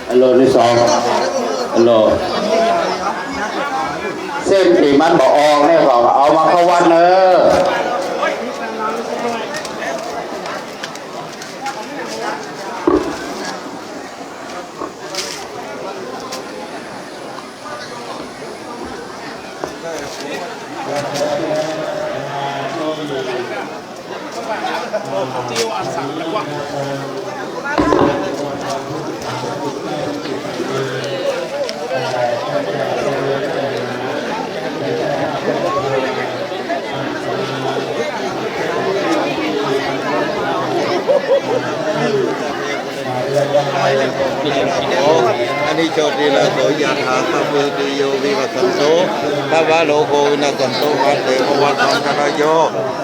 ອັນໂຫຼ ໜຶ່ງ ສອງ ອັນໂຫຼ ເສັ້ນທີ່ມັນບໍ່ອອກນີ້ກໍເອົາມາເຂົ້າວັດເດີ. ອານິໂຈຕິລະໂສ ຍະຖາ ສັບພີຕິໂຍ ວິວັດສັນຕຸ ສັບພະໂລໂກ ວິນັດສັນຕຸ ມາເຕ ພະວັດວັນຕະລາໂຍ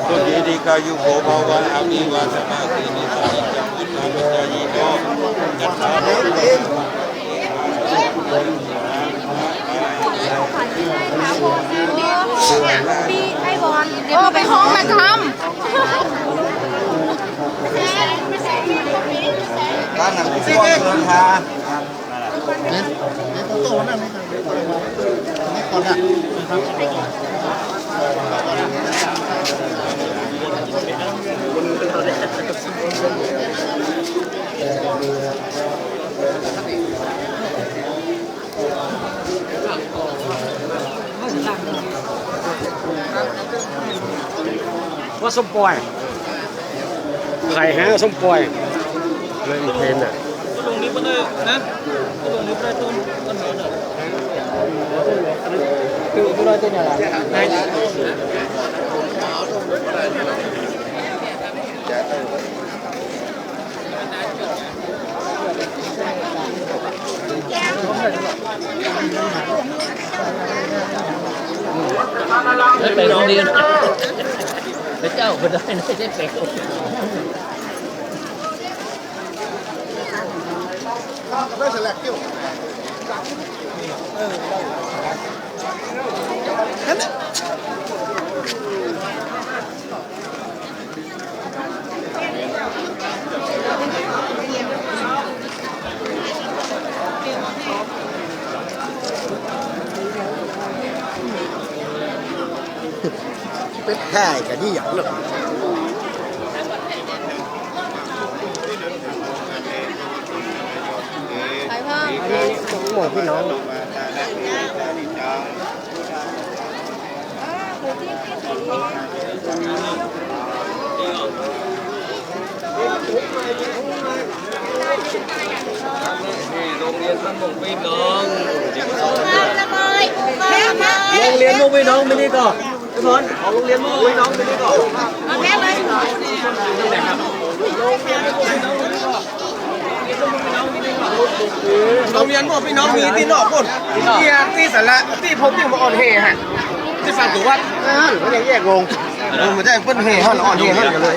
ສຸຂີ ດີຄາຍຸໂກ ພະວະ ອະພິວາທະນະສີລິສະນິດຈັງ ວຸດທາປະຈາຍິໂນ ຈັດຖາ ໂອ້ ໄປຫ້ອງແມ່ທຳ ວ່າສົມປອຍ ໃຜຫາສົມປອຍ ເລີຍອີເທນນະ. ໄດ້ໄປໂຮງຮຽນ ພະເຈົ້າເພິ່ນໄດ້ໄປໂຮງຮຽນ ເປັນແທ້ກໍດີຫຍັງເນາະ ໄປເພິ່ນ ໝູ່ພີ່ນ້ອງ. ໂຮງຮຽນບ້ານດົງປີນນ້ອງ ໂຮງຮຽນບ້ານດົງປີນນ້ອງ ມານີ້ກໍ ທຸກຄົນ ເອົາໂຮງຮຽນບ້ານດົງປີນນ້ອງ ມານີ້ກໍ ໂຮງຮຽນບ້ານດົງປີນນ້ອງ ມານີ້ກໍ. ໂຮງຮຽນພວກພີ່ນ້ອງມີທີ່ນອກພຸ້ນ ທີ່ສາລະ ທີ່ເພິ່ນມາອ່ອນແຮ່ຫັ້ນ ທີ່ຝັ່ງຕົວວັດ ເອີ ມັນຍັງແຍກວົງ ເອີ ມັນໄດ້ເພິ່ນແຫ່ຫັ້ນ ອ່ອນແຮ່ຫັ້ນກັນເລີຍ.